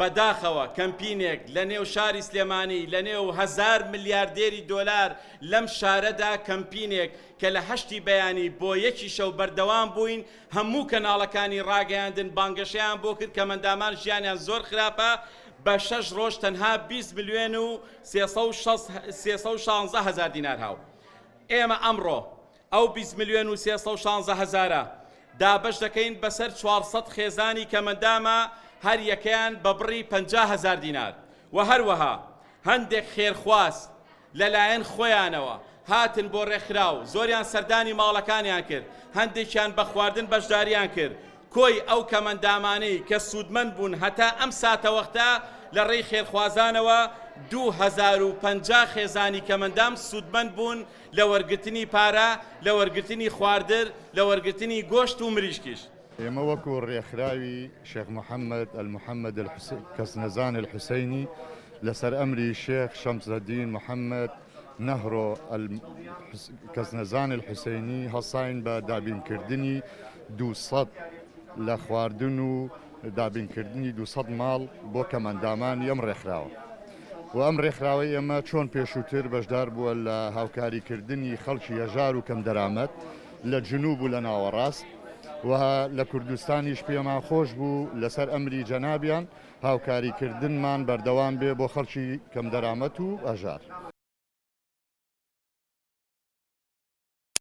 بەداخەوە کەمپینێک لە نێو شاری سلێمانی لە نێو هەزار ملیاردێری دۆلار لەم شارەدا کەمپینێک کە لە هەشتی بەیانی بۆ یەکی شەو بەردەوام بووین هەموو کەناڵەکانی ڕاگەیاندن بانگەشەیان بۆ کرد کەمەندامان ژیانیان زۆر خراپە بە شەش ڕۆژ تەنها 20 ملیۆن و 316 هەزار دینار هاو ئێمە ئەمڕۆ ئەو 20 ملیۆن و 316 هەزارە دابەش دەکەین بەسەر 400 خێزانی کەمەندامە هەر یەکەیان بە بڕی 50 هەزار دینار و هەروەها هەندێک خێرخواز لەلایەن خۆیانەوە هاتن بۆ ڕێکخراو، زۆریان سەردانی ماڵەکانیان کرد، هەندێکیان بە خواردن بەشداریان کرد، کۆی ئەو کەمەندامانەی کە سوودمەند بوون هەتا ئەم ساتەوەختە لە ڕێی خێرخوازانەوە 2050 خێزانی کەمەندام سوودمەند بوون لە وەرگرتنی پارە، لە وەرگرتنی خواردر، لە وەرگرتنی گۆشت و مریشکیش. ئێمە وەکو ڕێکخراوی شێخ محەممەد ئەلمحەممەد کەسنەزان الحوسەینی لەسەر ئەمری شێخ شەمسەدین محەممەد نەهرۆ کەسنەزان الحوسەینی هەڵساین بە دابینکردنی 200 لە خواردن و دابینکردنی 200 ماڵ بۆ کەمئەندامانی ئەم ڕێکخراوە و ئەم ڕێکخراوەی ئێمە چۆن پێشووتر بەشدار بووە لە هاوکاریکردنی خەڵکی هەژار و کەمدەرامەت لە جنوب و لە ناوەڕاست و لە کوردستانیش پێمان خۆش بوو لەسەر ئەمری جەنابیان هاوکاریکردنمان بەردەوام بێ بۆ خەڵکی کەمدەرامەت و هەژار.